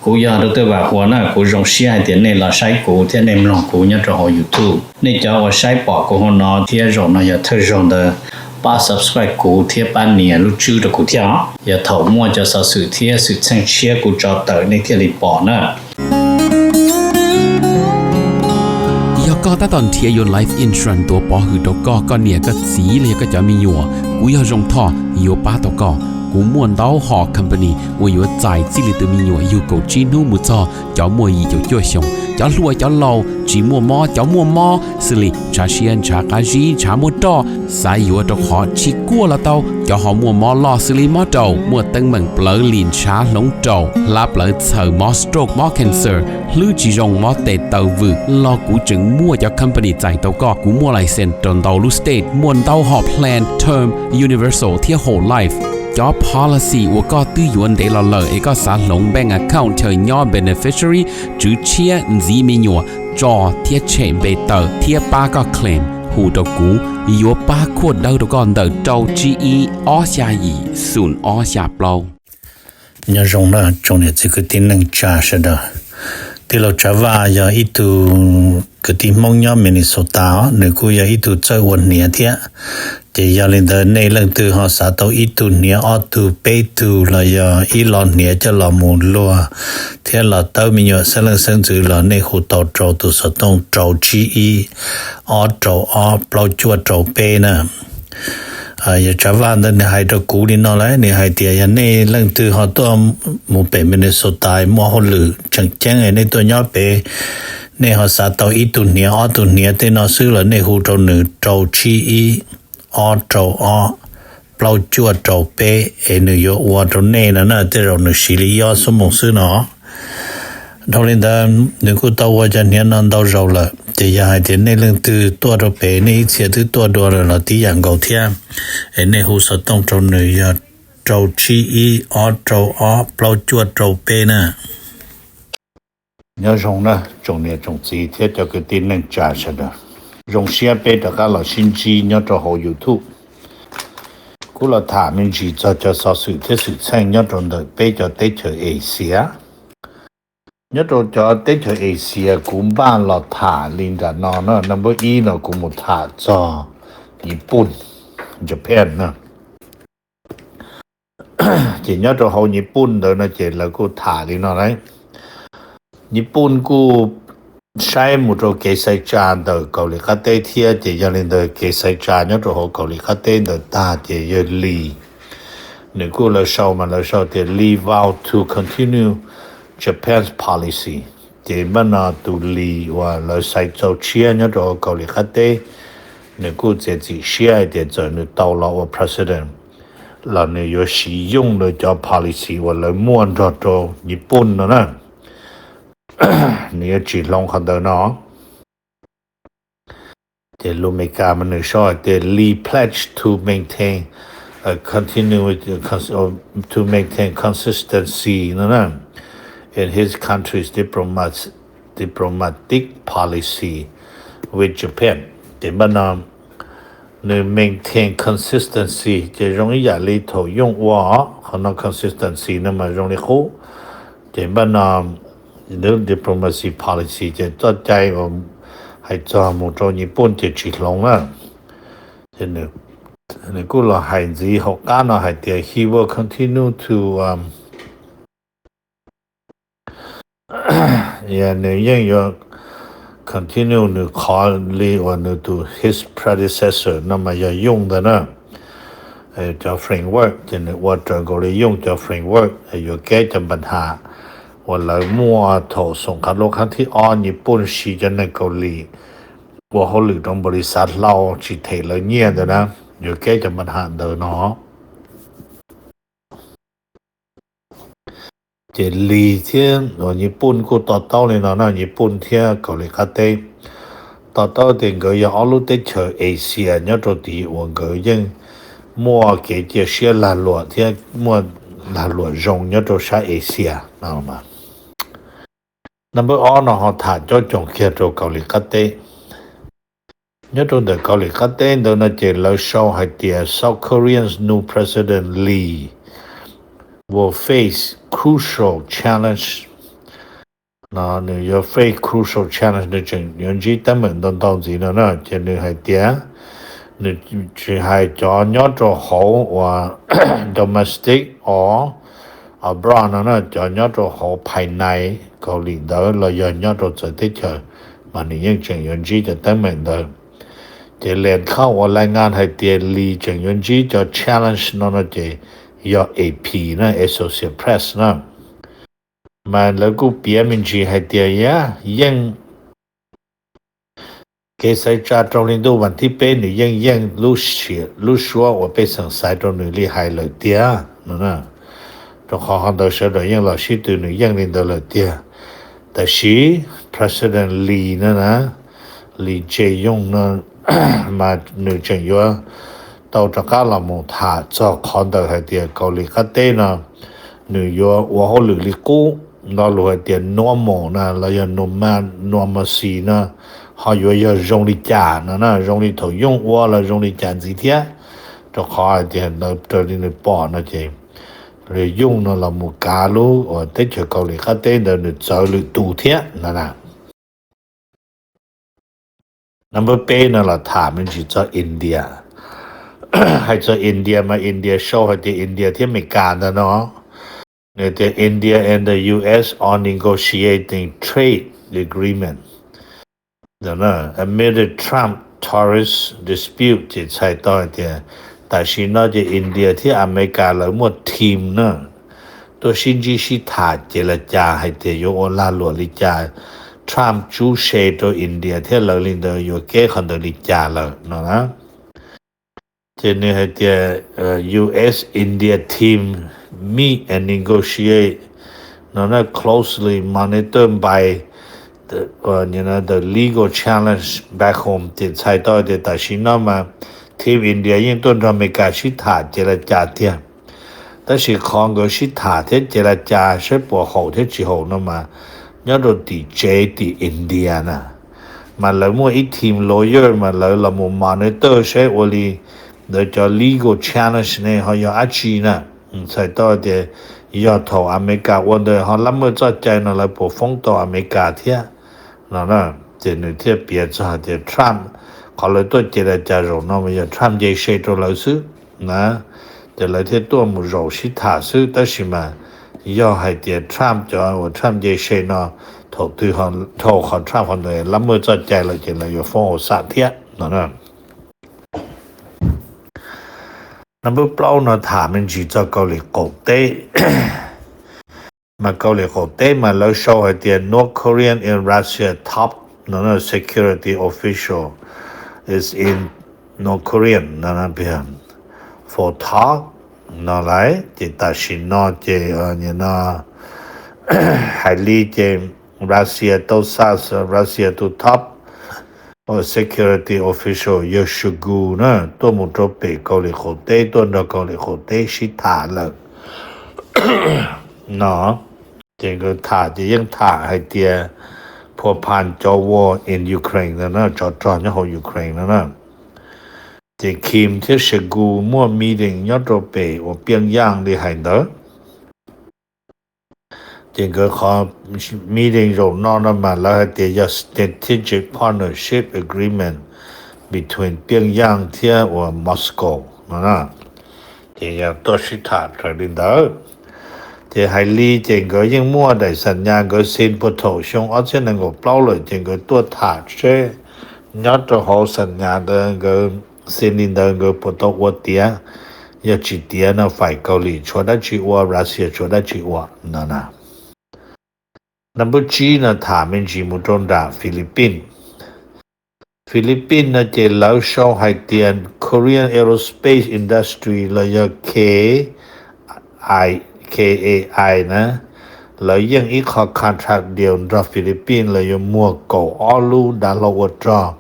Kuv yog Doctor Vam Huas na, kuv zoo siab hais tias nej los saib kuv thiab nej mloog kuv nyob rau hauv YouTube. Nej cov uas saib pom kuv hauv no thiab zaum no yog thawj zaug ntawd, pab subscribe kuv thiab pab nias lub tswb rau kuv thiab os. Yog thaum muaj cov xov xwm thiab xwm txheej tshiab kuv tso tawm nej thiaj li pom na. Yog koj tab tom nrhiav yuav life insurance tuav pov hwm rau koj, koj niam koj txiv los yog koj cov me nyuam, kuv yog Zoo Thoj yuav pab tau koj. Kuv muaj ntau hom company uas yuav txais txij li tus me nyuam yug kaum tsib hnub mus txog cov muaj yim caum cuaj xyoos, cov hluas cov laus, tsis muaj mob cov muaj mob, xws li ntshav siab ntshav qab zib ntshav muaj roj, xav yuav rau qhov tsis kuaj los tau, cov ho muaj mob loj xws li mob raum, muaj teeb meem plawv lim ntshav hloov raum, hlab plawv txhaws, mob stroke mob cancer, hlwb tsis zoo mob tes taw vwm los kuv tseem muaj cov company txais tau koj. Kuv muaj license rau ntau lub state, muaj ntau hom plan term, universal thiab whole life. Cov policy uas koj twb yuav ntev los lawm es koj xav hloov bank account chaw nyob beneficiary, tswv tshiab, ntxiv me nyuam, tso thiab tshem npe tawm thiab pab koj claim, hu rau kuv, yuav pab khuaj dawb rau koj ntawm rau tsib ib ob xya yim xoom ob xya plaub. Nyob zoo na tsoom niam txiv kwv tij neej tsa sawv daws. Tij laug Tsav Vaj yog ib tug kwv tij Hmoob nyob Minnesota os, nws kuj yog ib tug txawj ua hniav thiab. Ces yog li ntawd nej leej twg ho xav tau ib tug hniav ob tug peb tug los yog ib lo hniav coj los mus luag thiab los tawb me nyuam xeeb leej xeeb ntxwv los nej hu tau rau tus xov tooj rau tsib ib ob rau ob plaub cuaj rau peb na. Yog Tsav Vaj ntawd nws hais rau kuv li no lawm, nws hais tias yog nej leej twg ho tuaj mus pem Minnesota muaj hauj lwm tseem ceeb nej tuaj nyob pem, nej ho xav tau ib tug hniav ob tug hniav tej no xwb los nej hu rau nws rau tsib ib ob rau ob plaub cuaj rau peb es nws yuav ua rau nej no na, tej zaum nws siv li ib ob xuab moos xwb no. Dhau li ntawd nws kuj tau ua cov hniav no ntau zaus lawm, ces yog hais tias nej leej twg tuaj rau pem nej ib txhia twb tuaj dua lawm los tib yam nkaus thiab, es nej hu xov tooj rau nws yog rau tsib ib ob rau ob plaub cuaj rau peb na. Nyob zoo na tsoom niam tsoom txiv thiab cov kwv tij neej tsa sawv daws, zoo siab peb rov qab los sib ntsib nyob rau hauv YouTube. Kuv los tham me ntsis txog cov xov xwm thiab xwm txheej nyob rau ntawm peb cov teb chaws Asia. Nyob rau cov teb chaws Asia kuv npaj los tham li nram no na, number ib no kuv mus tham txog Nyij Pooj, Japan na. Ces nyob rau hauv Nyij Pooj ntawd no ces lawv kuj tham li no lauj. Nyij Pooj kuj saib mus rau kev xaiv tsa ntawm Kaus Lim qab teb thiab, ces yog li ntawd kev xaiv tsa nyob rau hauv Kaus Lim qab teb ntawd tag ces yawg Lee, nws kuj lawv sau mas lawv sau tias Lee vow to continue Japan's policy. Ces npaj no tus Lee uas lawv xaiv txaus tshiab nyob rau hauv Kaus Lim qab teb, nws kuj txiav txim siab hais tias txawm nws tau los ua president los nws yuav siv yooj lawv cov policy uas lawv muaj nrog rau Nyij Pooj no na. Nws yuav tsis hloov qhov ntawd no. Ces lus Amelikas mas nws sau hais tias Lee pledge to maintain a continu to maintain consistency no na in his country's diplomat diplomatic policy with Japan. Ces npaj no nws maintain consistency ces zoo ib yam li thaum yooj ua os, qhov no consistency no mas zoo li qub. Ces npaj no diplomacy policy ces txoj cai uas hais txog mus rau Nyij Pooj ces tsis hloov na. Nws kuj los hais ntxiv hauv qab no hais tias he will continue to nws yeej yuav continue nws qhov li uas nws tus his predecessor no mas yog yooj ntawd na. Cov framework ces nws ua raws nkaus li yooj cov framework yuav keb cov npa has uas lawv muaj thaum xoom qhov lub qhab thib ob Nyij Pooj siv cov neeg Kaus Lim ua hauj lwm rau npaum li xav hlau tsis them lawv nyiaj ntawd na, yuav keb cov npa has ntawd no. Ces Lee thiab Nyij Pooj kuj to taub li no na, Nyij Pooj thiab Kaus Lim qab teb to taub tias nkawd yog ob lub teb chaws Asia nyob rau tid uas nkawd yeej muaj kev cia siab lag luam thiab muaj lag luam zoo nyob rau sab Asia no. Number ob no ho tham cob coos kiag rau Kaus Lim qab teb. Nyob rau ntawm Kaus Lim qab teb ntawd no ces lawv sau hais tias South Korea's new president Lee will face crucial challenge Nws yuav face crucial challenge, nws tseem yuav ntsib teeb meem ntau ntau ntxiv no na. Ces nws hais tias nws tsis hais cov nyob rau hauv uas domestic or abroad no na, cov nyob rau hauv phais nais Kaus Lim ntawd los yog nyob rau txawv teb chaws, mas nws yeej tseem yuav ntsib cov teeb meem ntawd. Ces lem khauj uas lais ngas hais tias Lee tseem yuav ntsib cov challenge no no ces yog A P na, Associated Press na. Mas lawv kuj piav me ntsis hais tias yog yeej kev xaiv tsa rau hli ntuj vas thib peb nws yeej yeej lub suab uas pej xeem xaiv rau nws li hais lawm tiag no. Rau qhov qhov ntawd sawv daws yeej los sib tw nws yeej li ntawd lawm tiag. Tab sis President Lee na na, Lee Jae-yong no, mas nws tseem yuav tau rov qab los mus tham txog qhov ntawd hais tias Kaus Lim qab teb no nws yuav ua hauj lwm li qub, lo lus hais tias normal na los yog normalcy no ho yuav yog zoo li cas no na, zoo li thaum yooj ua los zoo li cas ntxiv thiab. Rau qhov hais tias ntawd raws li nws pom no ces yooj no los mus kav lub uas teb chaws Kaus Lim qab teb ntawd nws txawv lwm tus thiab no na. Number peb no los tham me ntsis txog India. Hais txog India mas India sau hais tias India thiab Amelikas ntag no. Nws tias India and the U S are negotiating trade agreement amid the Trump tariff dispute, ces txhais tau hais tias tam sim no ces India thiab Amelikas lawv muaj team na tuaj sib ntsib sib tham ces la cas hais tias yuav ua lag luam li cas, Trump tsub se rau India thiab lawv li ntawd yuav keb qhov ntawd li cas lawm no na. Ces nws hais tias U S India team meet and negotiate no na, closely monitored by the legal challenge back home, ces txhais tau tias tam sim no mas team India yeej tuaj nrog Amelikas sib tham ces la cas tiag. Tab sis qhov nkawd sib tham thiab ces la cas saib puas haum thiab tsis haum no mas nyob rau tim tsev tim India na, mas lawv muaj ib team lawyer mas lawv los mus monitor saib ua li ntawd cov legal challenge ne ho yog dab tsi na. Txhais tau tias yog thaum Amelikas ua ntawd ho lab maj txoj cai no lawv puas foob tau Amelikas thiab no na. Ces nws thiaj piav txog hais tias Trump, qhov lawv tuaj ces la cas zaum no mas yog Trump nce se rau lawv xwb na, ces lawv thiaj tuaj mus zaum sib tham xwb. Tab sis mas yog hais tias Trump cov uas Trump nce se no thaum twg dhau qhov Trump qhov ntawd lab maj txoj cai lawm ces lawv yuav foob hauv xam thiab no na. Number plaub no tham me ntsis txog Kaus Lim qaum teb. Mas Kaus Lim qaum teb mas lawv sau hais tias North Korean and Russia top no security official is in North Korean no for talk no lawm. Ces tam sim no ces no hais li ces Russia tau xa Russia tus top security official yawg Shoigu na tuaj mus rau pem Kaus Lim qaum teb, tuaj nrog Kaus Lim qaum teb sib tham lawm no. Ces nkawd tham ces yeej tham hais tias phua phan cov war in Ukraine no na, tsov rog nyob hauv Ukraine no na. Ces Kim thiab Shoigu muaj meeting nyob rau pem uas Pyongyang li hais ntawd. Ces nkawd qhov meeting zaum no no mas lawv hais tias yog strategic partnership agreement between Pyongyang thiab uas Moscow no na. Ces yog tuaj sib tham raws li ntawd. Ces hais li ces nkawd yeej muaj daim xam nyas nkawd xi puag thaum xyoo ob txhiab nees nkaum plaub lawm, ces nkawd tuaj tham seb nyob rau hauv xam nyas ntawd nkawd xi li ntawd nkawd puas tau ua tiav, yog tsis tiav no fais Kaus Lim tshuav dab tsi ua, Russia tshuav dab tsi ua no na. Number tsib no tham me ntsis mus rau nram Philippines. Philippines no ces lawv sau hais tias Korean Aerospace Industry los yog K I, K A I na, lawv yeej ib qho contract deal nrog Philippines los yuav muag kaum ob lub dav hlau ua rog,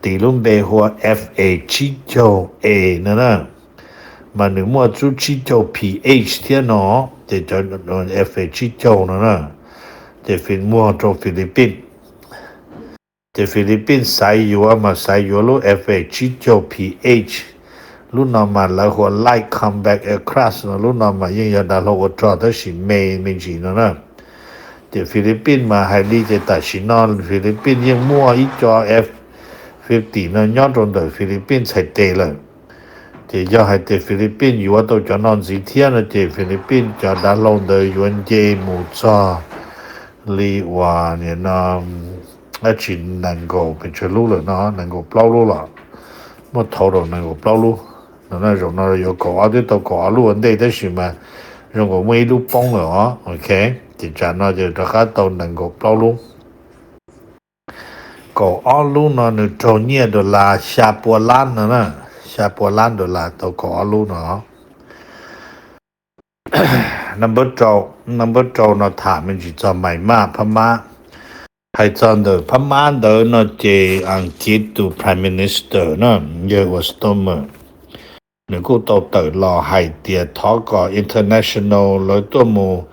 tis lub npe hu ua F A tsib caug A no na. Mas nws muaj lub tsib caug P H thiab no, ces cov F A tsib caug no na, ces muag rau Philippines. Ces Philippines xaiv yuav mas xaiv yuav lub F A tsib caug P H. Lub no mas lawv hu ua light combat aircraft no, lub no mas yeej yog dav hlau ua rog tab sis me me ntsis no na. Ces Philippines mas hais li ces tam sim no Philippines yeej muaj ib co F fifty no nyob rau ntawm Philippines txhais tes lawm. Ces yog hais tias Philippines yuav tau cov no ntxiv thiab no ces Philippines cov dav hlau ntawd yuav nce mus txog li uas nim no dab tsi nees nkaum pes tsawg lub lawm no, nees nkaum plaub lub los muaj thaum rau nees nkaum plaub lub no. Zaum no yuav kaum ob, twb tau kaum ob lub ua ntej tab sis mas zoo nkaus muaj ib lub poob lawm os. Ok, ces tsam no ces rov qab tau nees nkaum plaub lub. Kaum ob lub no nws raug nyiaj dollar xya pua lab no na, xya pua lab dollar tau kaum ob lub no. Number rau, number rau no tham me ntsis txog Myanmar, Phab Mab. Hais txog ntawm Phab Mab ntawd no ces Askiv tus Prime Minister na, yawg uas Starmer, nws kuj tau tawm los hais tias thov kom international lawv tuaj mus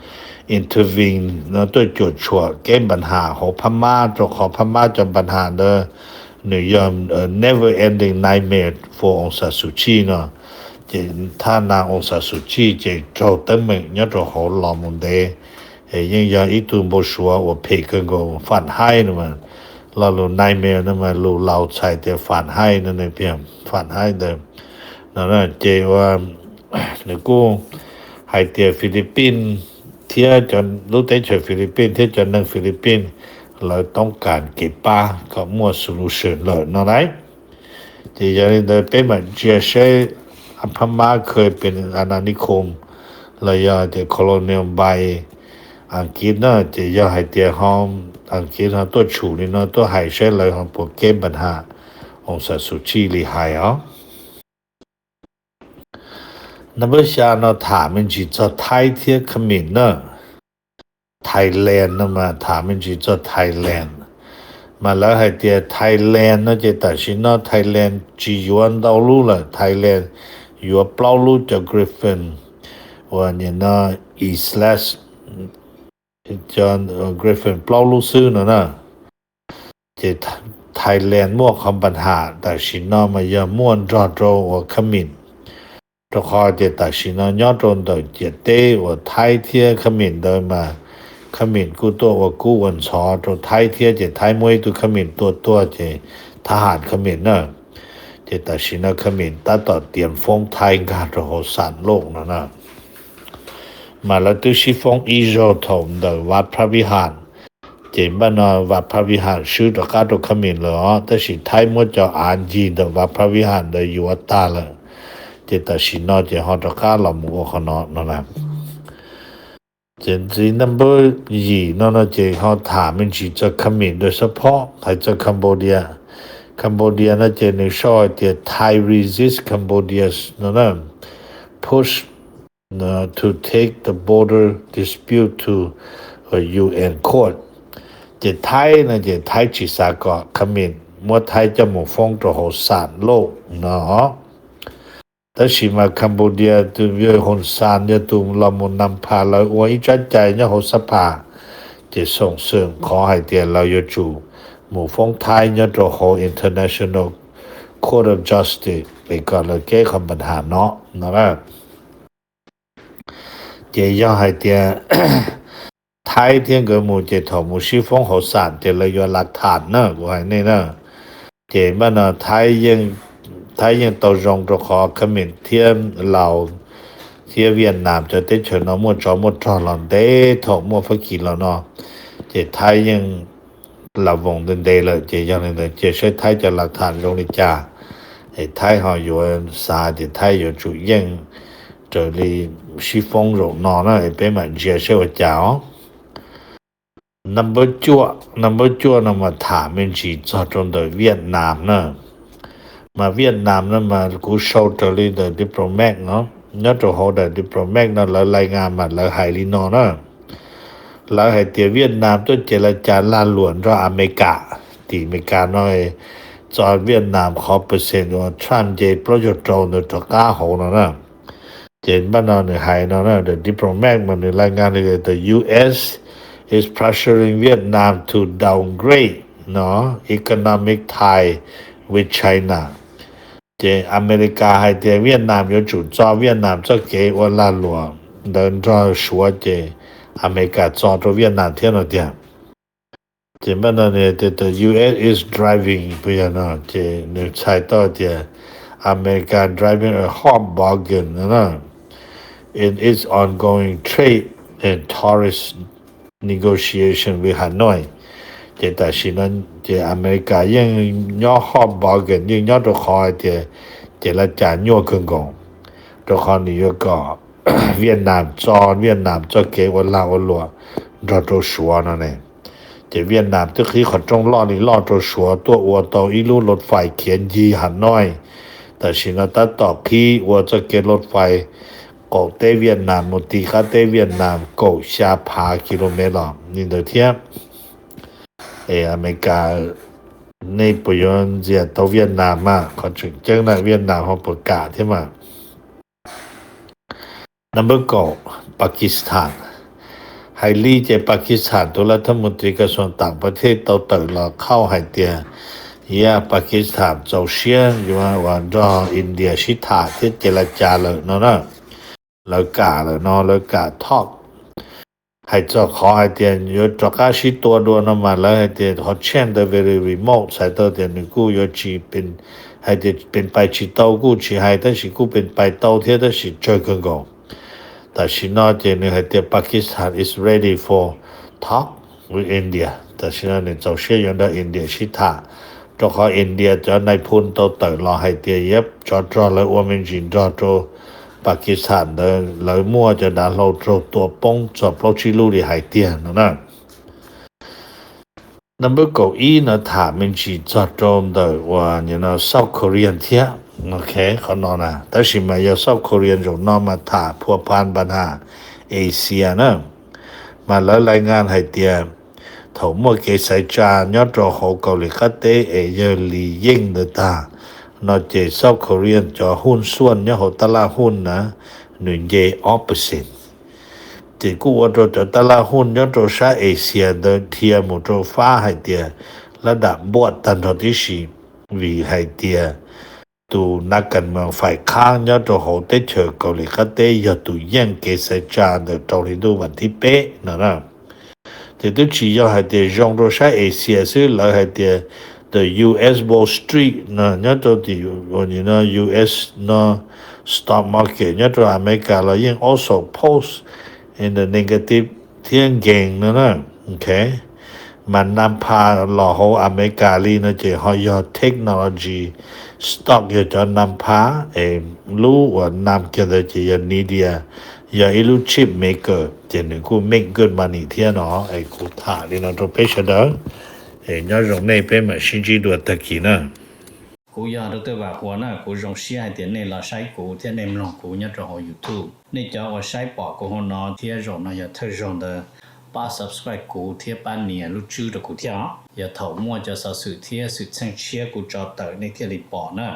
intervene no, tuaj cuam tshuam kev npa nham hauv Phab Mab, rau qhov Phab Mab cov npa nham ntawd nws yog never ending nightmare for Aung San Suu Kyi no. Ces thaj na Aung San Suu Kyi ces raug teeb meem nyob rau hauv los mus ntev, es yeej yog ib tug npau suav uas phem kawg nkaus, fam haib no mas, lo lus nightmare no mas lus laus txhais tias fam haib no, nws piav fam haib ntawd no. Ces ua nws kuj hais tias Philippines thiab cov lub teb chaws Philippines thiab cov neeg Philippines lawv toob kas kev pab kom muaj solution lawm no lauj. Ces yog li ntawd peb mam ntsia seb Phab Mab เคยเป็นอาณานิคม los yog tias colonial by Askiv na, ces yog hais tias ho Askiv ho tuaj tshum li no tuaj hais seb lawv ho puas kev npa nham Aung San Suu Kyi li hais os. Number xya no tham me ntsis txog Thaib thiab Khmer na. Thailand no mas tham me ntsis txog Thailand. Mas lawv hais tias Thailand no ces tam sim no Thailand tsis yuav ntau lub lawm, Thailand yuav plaub lub cov Gripen uas nim no Islas, cov Gripen plaub lub xwb no na. Ces Thailand muaj qhov npa nham tam sim no mas yog muaj nrog rau uas Khmer, rau qhov tias tam sim no nyob rau ntawm ciam teb uas Thaib thiab Khmer ntawd mas Khmer kuj tuaj ua kub ua ntxhov rau Thaib thiab, ces Thaib muaj ib tug Khmer tua tuag ces thab ham Khmer na. Ces tam sim no Khmer tab tom tiav foob Thaib nkag rau hauv xam lauj no na. Mas lawv twb sib foob ib zaug thaum ntawm Vaj Phab Vij Ham, ces npaj no Vaj Phab Vij Ham swb rov qab rau Khmer lawm os, tab sis Thaib muab cov av ncig ntawm Vaj Phab Vij Ham ntawd yuav tag lawm, ces tam sim no ces ho rov qab los mus ua qhov no no na. Ces ntxiv number yim no no ces ho tham me ntsis txog Khmer ntawd xab phob, hais txog Cambodia. Cambodia no ces nws sau hais tias Thai resist Cambodia no na, push to take the border dispute to U N court. Ces Thaib no ces Thaib tsis xav kom Khmer muab Thaib coj mus foob rau hauv xam lauj no. Tab sis mas Cambodia tus Hun Sen yog tus los mus npaj lawv ua ib tsab cai nyob hauv xab phas, ces xoom xwm qhov hais tias lawv yuav tsum mus foob Thaib nyob rau hauv International Court of Justice es kom lawv kev qhov npa nham no no. Ces yog hais tias Thaib thiab nkawd mus ces thaum mus sib foob hauv xam ces lawv yuav lav tham na, kuv hais nej na. Ces npaj no Thaib yeej tau zoo rau qhov Khmer thiab Laus thiab Vietnam cov teb chaws no muaj tsov muaj rog los ntev thaum muaj Fab Kis los no, ces Thaib yeej lav voos ntev ntev lawm, ces yog li ntawd cia saib Thaib cov lav tham zoo li cas, es Thaib ho yuav xav tias Thaib yuav tsum yeej raws li sib foob zaum no na, es peb mam ntsia saib ua cas os. Number cuaj, number cuaj no mas tham me ntsis txog rau ntawm Vietnam na. Mas Vietnam no mas kuv sau raws li ntawm Diplomat no, nyob rau hauv ntawm Diplomat no lawv lais ngas mas lawv hais li no na. Lawv hais tias Vietnam tuaj ces lawv cas lag luam nrog Amelikas, tim Amelikas no txo Vietnam qhov percent uas Trump nce plaub caug rau ntawd rov qab hauv no na. Ces npaj no nws hais no na, the Diplomat mas nws lais ngas li the U S is pressuring Vietnam to downgrade no economic tie with China. Ces Amelikas hais tias Vietnam yuav tsum txo Vietnam txoj kev ua lag luam ntawd nrog Suav ces Amelikas txo rau Vietnam thiab no tiag. Ces npaj no nws tias the U S is driving, puas yog no, ces nws txhais tau tias America driving a hard bargain no na in its ongoing trade and tariff negotiation with Hanoi. Ces tam sim no ces Amelikas yeej nyob hard bargain, yeej nyob rau qhov hais tias ces laj cas nyuaj kawg nkaus, rau qhov nws yuav kom Vietnam txo Vietnam txoj kev ua lag ua luam nrog rau Suav no ne. Ces Vietnam twb qhib qhov rooj loj li loj rau Suav tuaj ua tau ib lub loj fais khiav ncig Hanoi. Tam sim no tab tom qhib ua txoj kev loj fais qaum teb Vietnam mus ti qab teb Vietnam kaum xya phav kilomev los li ntawd thiab. Es Amelikas nej puas yuav ntxias tau Vietnam mas? Qhov tseem ceeb na Vietnam ho puas kam thiab mas. Number kaum, Pakistan. Hais li ces Pakistan tus laj thab mus tris kas xuas tam pa thej tau tawm los qhauj hais tias, yam Pakistan txaus siab yuav uas nrog India sib tham thiab ces laj cas lawm no na. Lawv kam lawm no, lawv kam talk. Hais txog qhov hais tias yuav rov qab sib tua dua no mas lawv hais tias qhov tsheej ntawd very remote, txhais tau tias nws kuj yuav tsis, hais tias pes pais tsis tau kuj tsis hais, tab sis kuj pes pais tau thiab tab sis tsawg kawg nkaus. Tam sim no ces nws hais tias Pakistan is ready for talk with India. Tam sim no nws txaus siab yuav nrog India sib tham, rau qhov India cov nais phoo tau tawm los hais tias yab tsov rog lawv ua me ntsis nrog rau Pakistan ntawd lawv muaj cov dav hlau raug tua poob txog plaub tsib lub li hais tiag no na. Number kaum ib no tham me ntsis txog rau ntawm uas South Korea thiab. Ok, qhov no na, tab sis mas yog South Korea zaum no mas tham phua phan npa nham Asia na. Mas lawv lais ngas hais tias thaum muaj kev xaiv tsa nyob rau hauv Kaus Lim qab teb es yawg Lee yeej ntawd tag no ces South Korea cov huj xuaj nyob hauv tab laj huj na, nws nce ob percent. Ces kuj ua rau cov tab laj huj nyob rau sab Asia ntawd dhia mus rau fab hais tias lab dam npuaj tag nrho tib si, vim hais tias tus nas kas mas faim khab nyob rau hauv teb chaws Kaus Lim qab teb yog tus yeej kev xaiv tsa ntawm rau hli ntuj vas thib peb no na. Ces twb tsis yog hais tias zoo rau sab Asia xwb, lawv hais tias the U S Wall Street no nyob rau tim U S no stock market nyob rau Amelikas los yeej also post in the negative thiab nkees no na. Ok, mas nas phas los hauv Amelikas li no ces ho yog technology stock yog cov nas phas es lub uas nas kiag ntawd ces yog Nvidia, yog ib lub chip maker ces nws kuj make good money thiab no. Es kuv tham li no rau peb sawv daws, es nyob zoo nej, peb mam sib ntsib dua tag kis na. Kuv yog Doctor Vam Huas na, kuv zoo siab hais tias nej los saib kuv thiab nej mloog kuv nyob rau hauv YouTube. Nej cov uas saib pom kuv hauv no thiab zaum no yog thawj zaug ntawd, pab subscribe kuv thiab pab nias lub tswb rau kuv thiab os. Yog thaum muaj cov xov xwm thiab xwm txheej tshiab kuv tso tawm nej thiaj li pom na.